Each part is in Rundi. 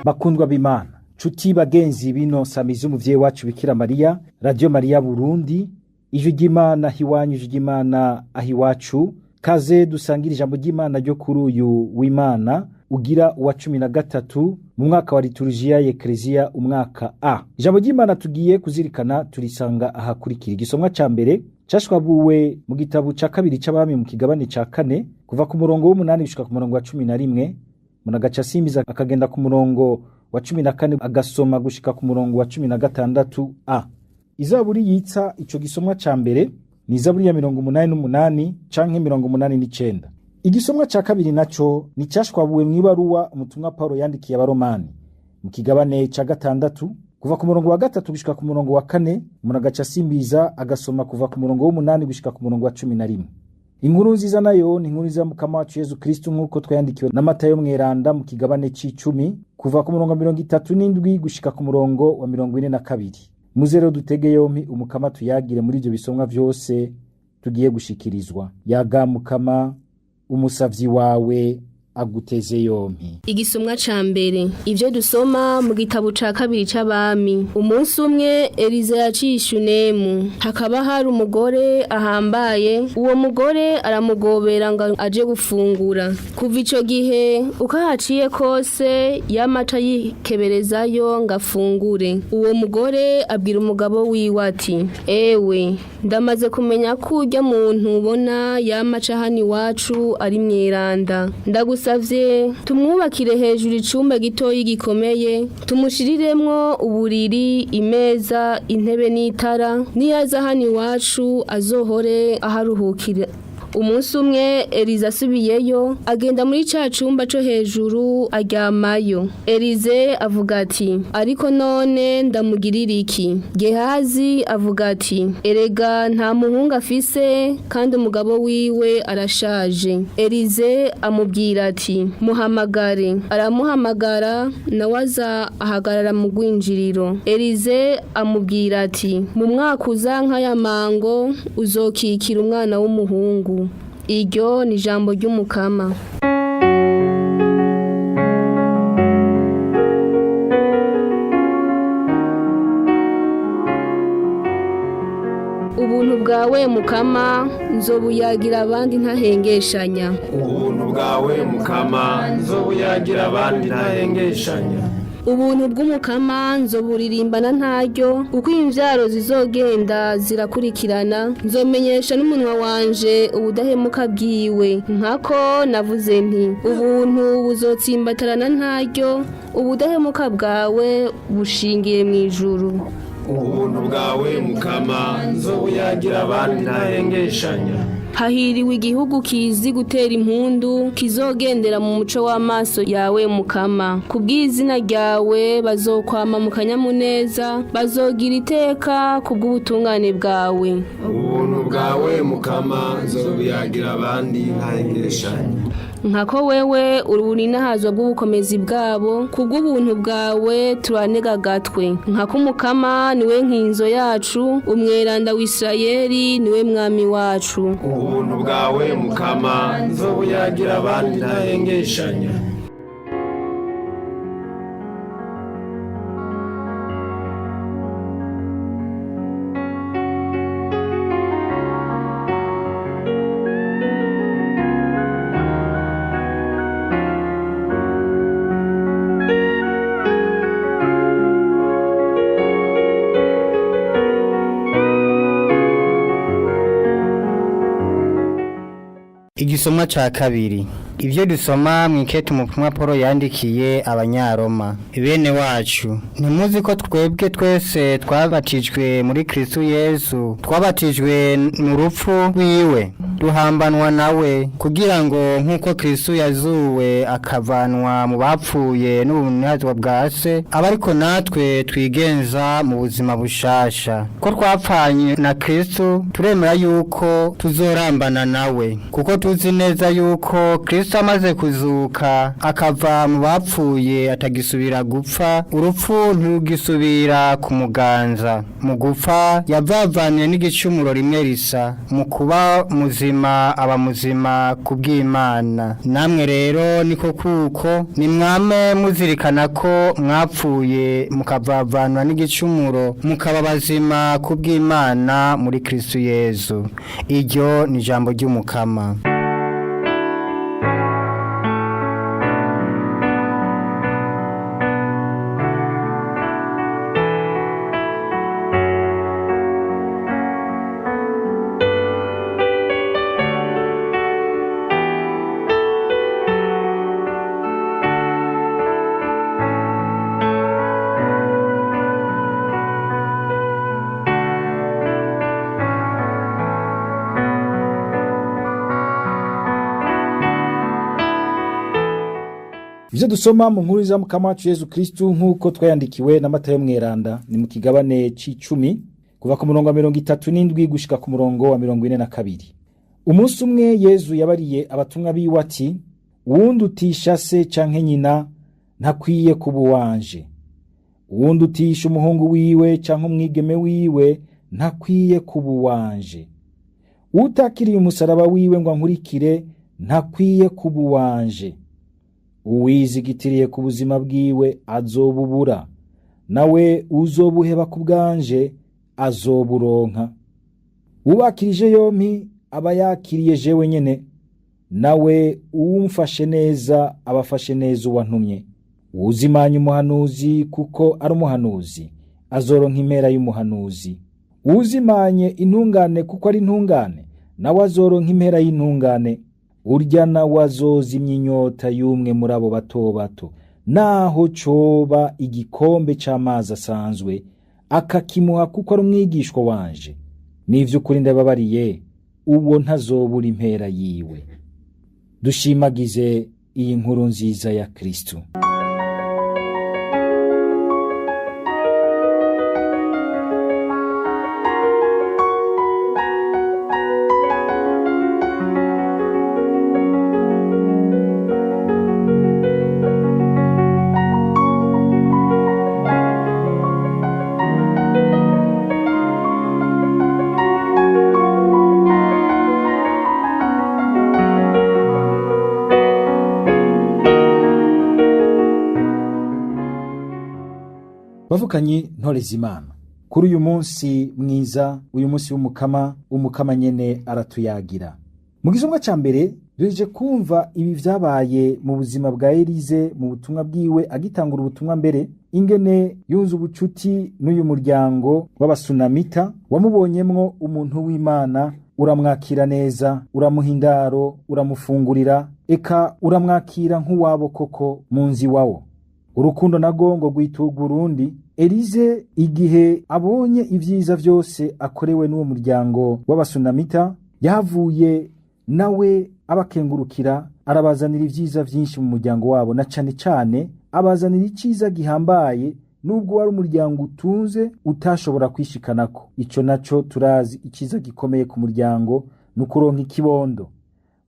Bakundwa b'Imana, nshuti bagenzi bino samizi umuvyeyi wacu Bikira Mariya, Radio Mariya Burundi, ijwi ry'Imana ahiwanyu, ijwi ry'Imana ahiwacu, kaze dusangire ijambo ry'Imana ryo kuri uyu w'Imana ugira uwa 13 mu mwaka wa liturujia y'Ekleziya, umwaka A. Ijambo ry'Imana tugiye kuzirikana turisanga ahakurikira. Igisomwa ca mbere cashwabuwe mu gitabo ca kabiri c'abami mu kigabane ca kane, kuva ku murongo w'8 gushika ku murongo wa 11. Umuntu agaca asimbiza akagenda ku murongo wa 14, agasoma gushika ku murongo wa 16 a. Izaburi yitsa ico gisomwa ca mbere ni izaburi ya 88 canke 89. Igisomwa ca kabiri naco ni cashwabuwe mw'ibaruwa umutumwa Paulo yandikiye abaromani mu kigabane ca gatandatu, kuva ku murongo wa gatatu gushika ku murongo wa kane. Umuntu agaca asimbiza agasoma kuva ku murongo w'8 gushika ku murongo wa 11. Inkuru nziza nayo ni inkuru nziza Mukama wacu Yezu Kristu nk'uko twayandikiwe na Matayo Mweranda mu kigabane c'icumi, kuva ku murongo wa 37 gushika ku murongo wa 42. Muze rero dutege yompi Umukama tuyagire muri ivyo bisomwa vyose tugiye gushikirizwa. Yaga Mukama, umusavyi wawe aguteze yompi. Igisomwa ca mbere, ivyo dusoma mu gitabo ca kabiri c'abami. Umunsi umwe Eliza yaciye Shunemu, hakaba hari umugore ahambaye. Uwo mugore aramugobera ngo aje gufungura. Kuva ico gihe uko ahaciye kose yamaca yikeberezayo ngo afungure. Uwo mugore abwira umugabo wiwe ati: "Ewe, ndamaze kumenya ko urya muntu ubona yamaca hano iwacu ari mweranda. Ndagusavye tumwubakire hejuru icumba gitoyi gikomeye, tumushiriremwo uburiri, imeza, intebe n'itara. Niyaza hano iwacu azohore aharuhukira." Umunsi umwe Elize asubiyeyo, agenda muri ca cumba co hejuru aryamayo. Elize avuga ati: "Ariko none ndamugirira iki?" Gehazi avuga ati: "Erega nta muhungu afise, kandi umugabo wiwe arashaje." Elize amubwira ati: "Muhamagare." Aramuhamagara, nawe aza ahagarara mu rwinjiriro. Elize amubwira ati: "Mu mwaka uza nk'aya mango uzokikira umwana w'umuhungu." Iryo ni ijambo ry'Umukama. Ubuntu bwawe Mukama nzobuyagira abandi ntahengeshanya. Ubuntu bwawe Mukama nzobuyagira abandi ntahengeshanya. Ubuntu bw'Umukama nzoburirimbana ntaryo, uko imvyaro zizogenda zirakurikirana. Nzomenyesha n'umunwa wanje ubudahemuka bwiwe. Nkako navuze nti: "Ubuntu buzotsimbatarana ntaryo, ubudahemuka bwawe bushingiye mw'ijuru." Ubuntu bwawe Mukama nzobuyagira abandi ntahengeshanya. Hahiriwe igihugu kizi gutera impundu, kizogendera mu muco w'amaso yawe Mukama. Kubw'izina ryawe bazokwama mu kanyamuneza, bazogira iteka kubw'ubutungane bwawe. Ubuntu bwawe Mukama nzobuyagira abandi ntahengeshanya. Nkako wewe uruninahazwa bw'ubukomezi bwabo, kubw'ubuntu bwawe turanega gatwe. Nkako Umukama niwe nkinzo yacu, umweranda w'Isirayeli niwe mwami wacu. Ubuntu bwawe Mukama nzobuyagira abandi ntahengeshanya. Igisomwa ca kabiri, ivyo dusoma mw'ikete umutumwa Paul yandikiye abanyaroma. Bene wacu, ntimuzi ko twebwe twese twabatijwe muri Kristo Yesu, twabatijwe mu rupfu rwiwe, duhambanwa nawe, kugira ngo nk'uko Kristo yazuwe akavanwa mu bapfuye n'ubunazwa bwa se, abe ariko natwe twigenza mu buzima bushasha. Ko twapfanye na Kristo, turemera yuko tuzorambana nawe, kuko tuzi neza yuko Kristo Kristo amaze kuzuka akava mu bapfuye atagisubira gupfa, urupfu ntirugisubira kumuganza. Mu gupfa yavavaniye n'igicumuro rimwe risa, mu kuba muzima aba muzima kubw'Imana. Namwe rero niko kuko nimwame muzirikana ko mwapfuye mukavavanwa n'igicumuro, mukaba bazima kubw'Imana muri Kristo Yezu. Iryo ni ijambo ry'Umukama. Ivyo dusoma mu nkuru za Mukama wacu Yezu Kristu nk'uko twayandikiwe na Matayo Mweranda ni mu kigabane c'icumi kuva ku murongo wa 37 gushika ku murongo wa 42. Umunsi umwe Yezu yabariye abatumwa biwe ati: uwundutisha se canke nyina ntakwiye kuba uwanje, uwundutisha umuhungu wiwe canke umwigeme wiwe ntakwiye kuba uwanje, utakiriye umusaraba wiwe ngo ankurikire ntakwiye kuba uwanje. Uwizigitiriye ku buzima bwiwe azobubura, nawe uzobuheba ku bwanje azoburonka. Uwakirije yompi aba yakiriye jewe nyene, nawe uwumfashe neza abafashe neza uwantumye. Uwuzimanya umuhanuzi kuko ari umuhanuzi azoronka impera y'umuhanuzi. Uwuzimanye intungane kuko ari intungane nawe azoronka impera y'intungane. Urya nawe azozimya inyota y'umwe muri abo bato bato, naho coba igikombe c'amazi asanzwe, akakimuha kuko ari umwigishwa wanje. N'ivy'ukuri ndababariye, uwo ntazobura impera yiwe. Dushimagize iyi nkuru nziza ya Kristu. Bavukanyi ntoreza Imana, kuri uyu munsi mwiza, uyu munsi w'Umukama, Umukama nyene aratuyagira. Mu gisomwa ca mbere duhejeje kumva ibi vyabaye mu buzima bwa Elize mu butumwa bwiwe agitangura ubutumwa mbere, ingene yunze ubucuti n'uyu muryango w'abasunamita wamubonyemwo umuntu w'Imana, uramwakira neza, uramuha indaro, uramufungurira, eka uramwakira nk'uwabo koko mu nzu iwawo. Urukundo nago ngo rwituga urundi. Elize igihe abonye ivyiza vyose akorewe n'uwo muryango w'abasunamita, yahavuye nawe abakengurukira, arabazanira ivyiza vyinshi mu muryango wabo, na cane cane abazanira iciza gihambaye nubwo wari umuryango utunze utashobora kwishikanako. Ico naco turazi, iciza gikomeye ku muryango ni ukuronka ikibondo.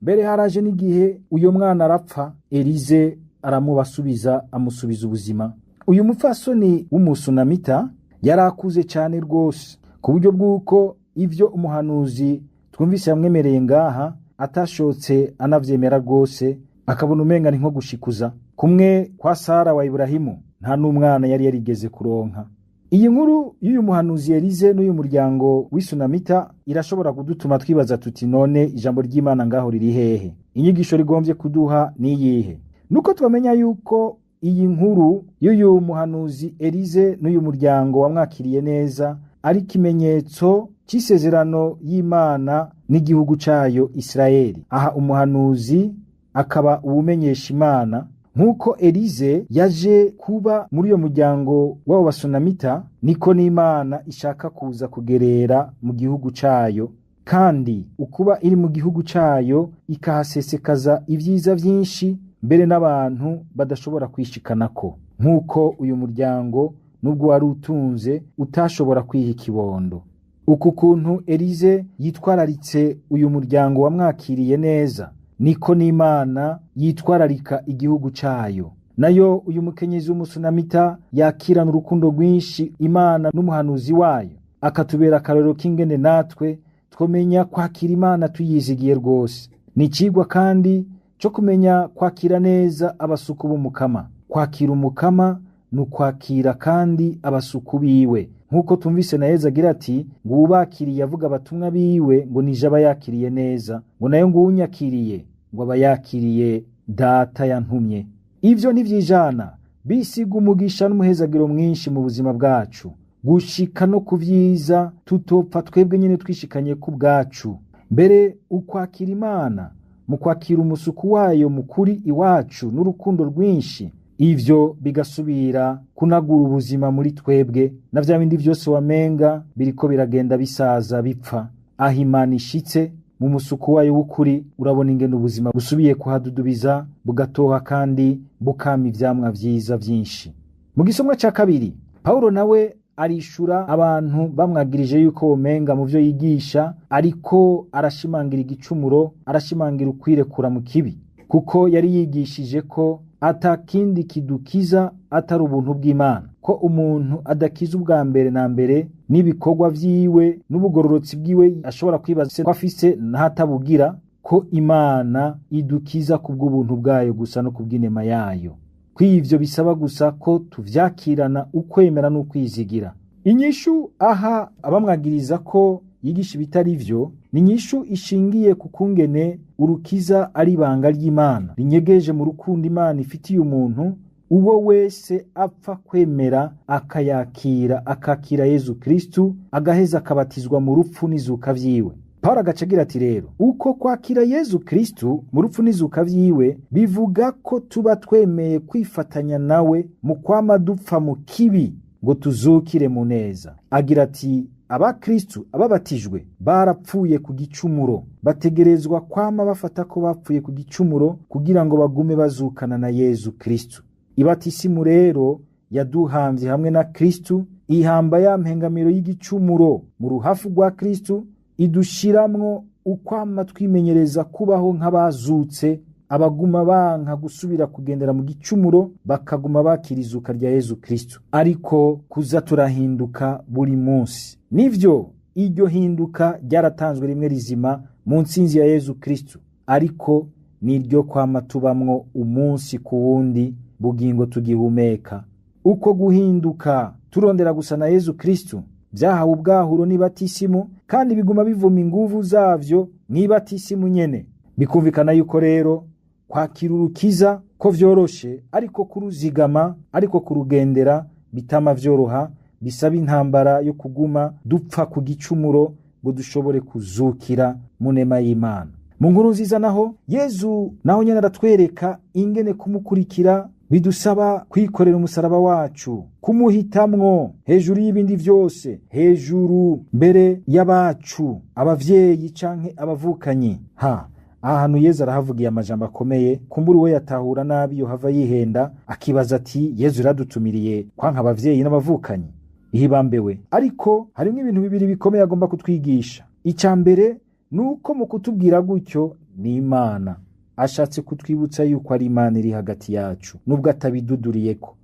Mbere haraje n'igihe uyo mwana arapfa, Elize aramubasubiza, amusubiza ubuzima. Uyu mupfasoni w'umusunamita yari akuze cane rwose, ku buryo bw'uko ivyo umuhanuzi twumvise yamwemereye ngaha atashotse anavyemera rwose, akabona umenga ni nko gushikuza kumwe kwa Sara wa Iburahimu, nta n'umwana yari yarigeze kuronka. Iyi nkuru y'uyu muhanuzi Elize n'uyu muryango w'isunamita irashobora kudutuma twibaza tuti: none ijambo ry'Imana ngaho riri hehe? Inyigisho rigombye kuduha niyihe? Nuko twamenya yuko iyi nkuru y'uyu muhanuzi Elize n'uyu muryango wamwakiriye neza ari ikimenyetso c'isezerano y'Imana n'igihugu cayo Isirayeli. Aha umuhanuzi akaba uwumenyesha Imana. Nk'uko Elize yaje kuba muri uyo muryango w'abo basunamita, niko n'Imana ishaka kuza kugerera mu gihugu cayo, kandi ukuba iri mu gihugu cayo ikahasesekaza ivyiza vyinshi mbere n'abantu badashobora kwishikanako, nk'uko uyu muryango nubwo wari utunze utashobora kwiha ikibondo. Uku kuntu Elize yitwararitse uyu muryango wamwakiriye neza Niko n'Imana yitwararika igihugu cayo. Nayo uyu mukenyezi w'umusunamita yakirana urukundo rwinshi Imana n'umuhanuzi wayo, akatubera akarorero k'ingene natwe twomenya kwakira Imana tuyizigiye rwose. Ni icigwa kandi co kumenya kwakira neza abasuku b'Umukama. Kwakira Umukama ni ukwakira kandi abasuku biwe, nk'uko tumvise na Yezu agira ati ngo uwubakiriye avuga abatumwa biwe ngo nije aba yakiriye neza, ngo nayo ngo uwunyakiriye ngo aba yakiriye Data yantumye. Ivyo ntivyijana, bisiga umugisha n'umuhezagiro mwinshi mu buzima bwacu, gushika no ku vyiza tutopfa twebwe nyene twishikanye ku bwacu. Mbere ukwakira Imana mu kwakira umusuku wayo mukuri iwacu n'urukundo rwinshi, ivyo bigasubira kunagura ubuzima muri twebwe, na vya bindi vyose wamenga biriko biragenda bisaza bipfa. Aho Imana ishitse mu musuku wayo w'ukuri, urabona ingene ubuzima busubiye kuhadudubiza, bugatoha kandi bukama ivyamwa vyiza vyinshi. Mu gisomwa ca kabiri, Pawulo nawe arishura abantu bamwagirije yuko womenga mu vyo yigisha ariko arashimangira igicumuro, arashimangira ukwirekura mu kibi, kuko yari yigishije ko ata kindi kidukiza atari ubuntu bw'Imana, ko umuntu adakiza ubwa mbere na mbere n'ibikorwa vyiwe n'ubugororotsi bwiwe ashobora kwibaza ko afise n'ahatabugira, ko Imana idukiza kubw'ubuntu bwayo gusa no kubw'inema yayo. Kw'ivyo bisaba gusa ko tuvyakirana ukwemera n'ukwizigira. Inyishu aha abamwagiriza ko yigisha ibitari vyo ni inyishu ishingiye ku kungene urukiza ari ibanga ry'Imana rinyegeje mu rukundo Imana ifitiye umuntu, uwo wese apfa kwemera akayakira, akakira Yezu Kristu, agaheza akabatizwa mu rupfu n'izuka vyiwe. Pawulo agaca agira ati rero uko kwakira Yezu Kristu mu rupfu n'izuka vyiwe bivuga ko tuba twemeye kwifatanya nawe mu kwama dupfa mu kibi ngo tuzukire mu neza. Agira ati abakristu ababatijwe barapfuye ku gicumuro, bategerezwa kwama bafata ko bapfuye ku gicumuro kugira ngo bagume bazukana na Yezu Kristu. Ibatisimu rero yaduhamvye hamwe na Kristu, ihamba ya mpengamiro y'igicumuro mu ruhafu rwa Kristu, idushiramwo ukwama twimenyereza kubaho nk'abazutse, abaguma banka gusubira kugendera mu gicumuro, bakaguma bakira izuka rya Yezu Kristu. Ariko kuza turahinduka buri munsi. Nivyo iryo hinduka ryaratanzwe rimwe rizima mu ntsinzi ya Yezu Kristu, ariko niryo kwama tubamwo umunsi ku wundi bugingo tugihumeka. Uko guhinduka turondera gusa na Yezu Kristu vyahawe ubwahuro n'ibatisimu, kandi biguma bivuma inguvu zavyo n'ibatisimu nyene. Bikumvikana yuko rero kwakira urukiza ko vyoroshe, ariko kuruzigama, ariko kurugendera bitama vyoroha, bisaba intambara yo kuguma dupfa ku gicumuro ngo dushobore kuzukira mu nema y'Imana. Mu nkuru nziza naho Yezu naho nyene aratwereka ingene kumukurikira bidusaba kwikorera umusaraba wacu, kumuhitamwo hejuru y'ibindi vyose, hejuru mbere y'abacu, abavyeyi canke abavukanyi. Ha ahantu Yezu arahavugiye amajambo akomeye, kumbura uwe yatahura nabi yohava yihenda akibaza ati Yezu yaradutumiriye kwanka abavyeyi n'abavukanyi, ihibambewe. Ariko harimwo ibintu bibiri bikomeye agomba kutwigisha. Ica mbere nuko mu kutubwira gutyo ni Imana ashatse kutwibutsa yuko ari Imana iri hagati yacu, nubwo atabiduduriyeko.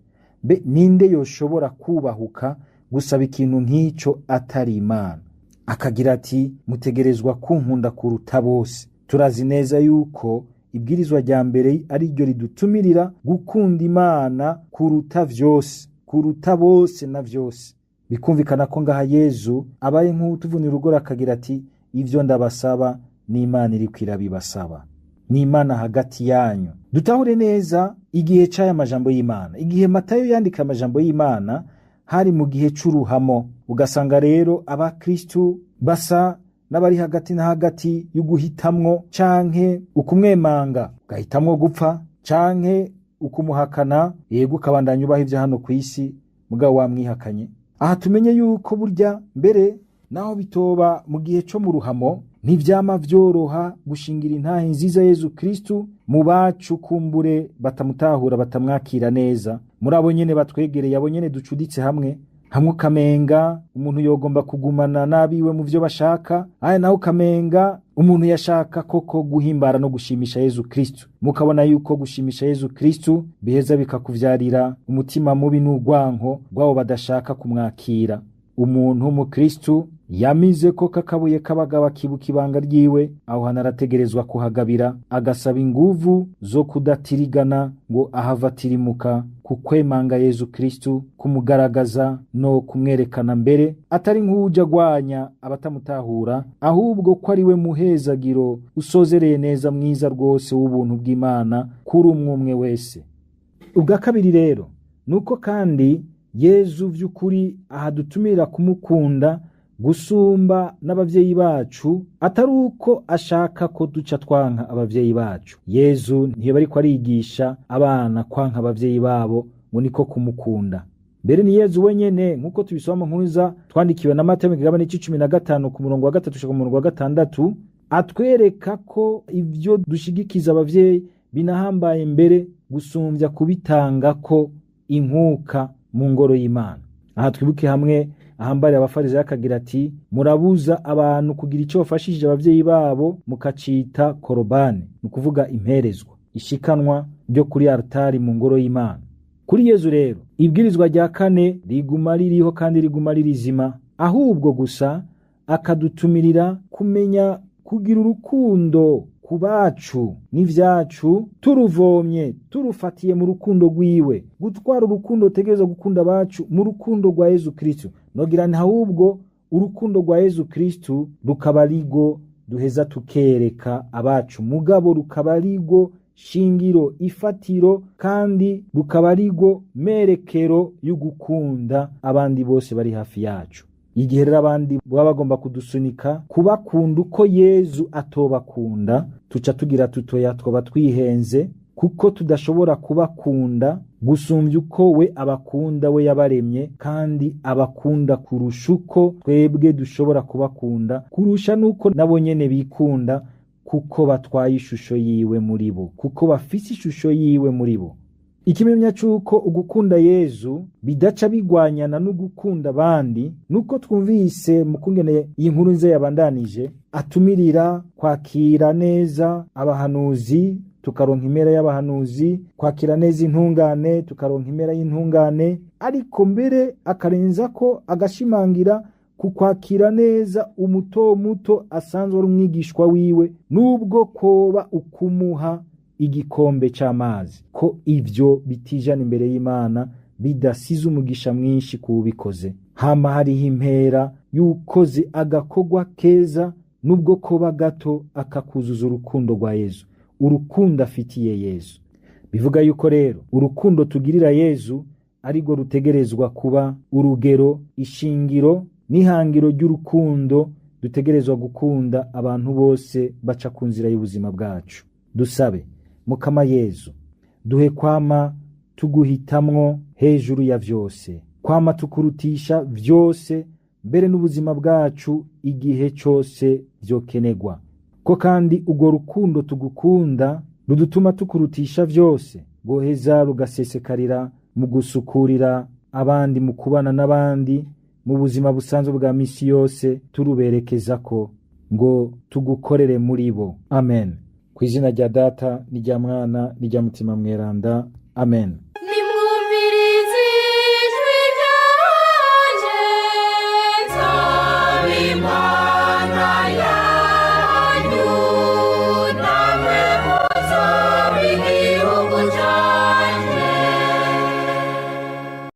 Mbe ninde yoshobora kubahuka gusaba ikintu nk'ico atari Imana? Akagira ati mutegerezwa kunkunda kuruta bose. Turazi neza yuko ibwirizwa rya mbere ari ryo ridutumirira gukunda Imana kuruta vyose, kuruta bose na vyose. Bikumvikana ko ngaha Yezu abaye nk'utuvunira urugoro akagira ati ivyo ndabasaba ni Imana iriko irabibasaba, ni Imana hagati yanyu. Dutahure neza igihe c'aya majambo y'Imana. Igihe Matayo yandika amajambo y'Imana hari mu gihe c'uruhamo, ugasanga rero abakristu basa n'abari hagati na hagati y'uguhitamwo canke ukumwemanga, ugahitamwo gupfa canke ukumuhakana, yego ukabandanya ubaho ivyo hano kw'isi mugabo wamwihakanye. Aha tumenye yuko burya mbere naho bitoba mu gihe co mu ruhamo, ntivyama vyoroha gushingira intahe nziza Yezu Kristu mu bacu kumbure batamutahura, batamwakira neza, muri abo nyene batwegereye, abo nyene ducuditse hamwe. Hamwe ukamenga umuntu yogomba kugumana n'abiwe mu vyo bashaka, aya naho ukamenga umuntu yashaka koko guhimbara no gushimisha Yezu Kristu. Mukabona yuko gushimisha Yezu Kristu biheza bikakuvyarira umutima mubi n'urwanko rw'abo badashaka kumwakira. Umuntu w'umukristu yamize ko kakabuye k'abagabo akibuka ibanga ryiwe, aho hantu arategerezwa kuhagabira, agasaba inguvu zo kudatirigana ngo ahava atirimuka ku kwemanga Yezu Kristu, kumugaragaza no kumwerekana mbere atari nk'uwuja agwanya abatamutahura, ahubwo ko ari we muhezagiro usozereye neza mwiza rwose w'ubuntu bw'Imana kuri umwe umwe wese. Ubwa kabiri rero nuko kandi Yezu vy'ukuri ahadutumira kumukunda gusumba n'abavyeyi bacu, atari uko ashaka ko duca twanka abavyeyi bacu. Yezu ntiyoba ariko arigisha abana kwanka abavyeyi babo ngo niko kumukunda. Mbere ni Yezu wenyene, nk'uko tubisoma mu nkuru za twandikiwe na Matayo mu kigabane c'icumi na gatanu ku murongo wa 3 gushika ku murongo wa 6, atwereka ko ivyo dushigikiza abavyeyi binahambaye mbere gusumvya kubitanga ko inkuka mu ngoro y'Imana. Aha twibuke hamwe ahambarira abafarisayo akagira ati: murabuza abantu kugira ico bafashishije abavyeyi babo mukacita korobane, ni ukuvuga imperezwa, ishikanwa ryo kuri altari mu ngoro y'Imana. Kuri Yezu rero ibwirizwa rya kane riguma ririho kandi riguma ririzima, ahubwo gusa akadutumirira kumenya kugira urukundo ku bacu n'ivyacu, turuvomye turufatiye mu rukundo rwiwe, gutwara urukundo tegereza gukunda abacu mu rukundo rwa Yezu Kristu. Nogira nti ahubwo urukundo rwa Yezu Kristu rukaba arigo duheza tukereka abacu, mugabo rukaba arigo shingiro ifatiro, kandi rukaba arigo merekero y'ugukunda abandi bose bari hafi yacu. Igihe rero abandi baba bagomba kudusunika kubakunda uko Yezu atobakunda, tuca tugira tutoya twoba twihenze, kuko tudashobora kubakunda gusumvya uko we abakunda, we yabaremye kandi abakunda kurusha uko twebwe dushobora kubakunda, kurusha nuko nabo nyene bikunda, kuko batwaye ishusho yiwe muri bo, kuko bafise ishusho yiwe muri bo. Ikimenya c'uko ugukunda Yezu bidaca bigwanyana n'ugukunda abandi, nuko twumvise mu kungene iyi nkuru nze yabandanije, atumirira kwakira neza abahanuzi tukaronka impera y'abahanuzi, kwakira neza intungane tukaronka impera y'intungane, ariko mbere akarenza ko agashimangira ku kwakira neza umuto muto asanzwe ari umwigishwa wiwe, nubwo koba ukumuha igikombe c'amazi, ko ivyo bitijana imbere y'Imana bidasize umugisha mwinshi kuwubikoze. Hama hariho impera y'ukoze agakorwa keza nubwo koba gato, akakuzuza urukundo rwa Yezu, urukundo afitiye Yezu. Bivuga yuko rero urukundo tugirira Yezu arirwo rutegerezwa kuba urugero, ishingiro n'ihangiro ry'urukundo dutegerezwa gukunda abantu bose baca ku nzira y'ubuzima bwacu. Dusabe Mukama Yezu, duhe kwama tuguhitamwo hejuru ya vyose, kwama tukurutisha vyose mbere n'ubuzima bwacu igihe cose vyokenegwa, ko kandi urwo rukundo tugukunda rudutuma tukurutisha vyose, rwoheza rugasesekarira mu gusukurira abandi, mu kubana n'abandi mu buzima busanzwe bwa misi yose, turuberekeza ko ngo tugukorere muri bo. Amen. Ku izina rya Data n'irya Mwana n'irya Mutima Mweranda. Amen.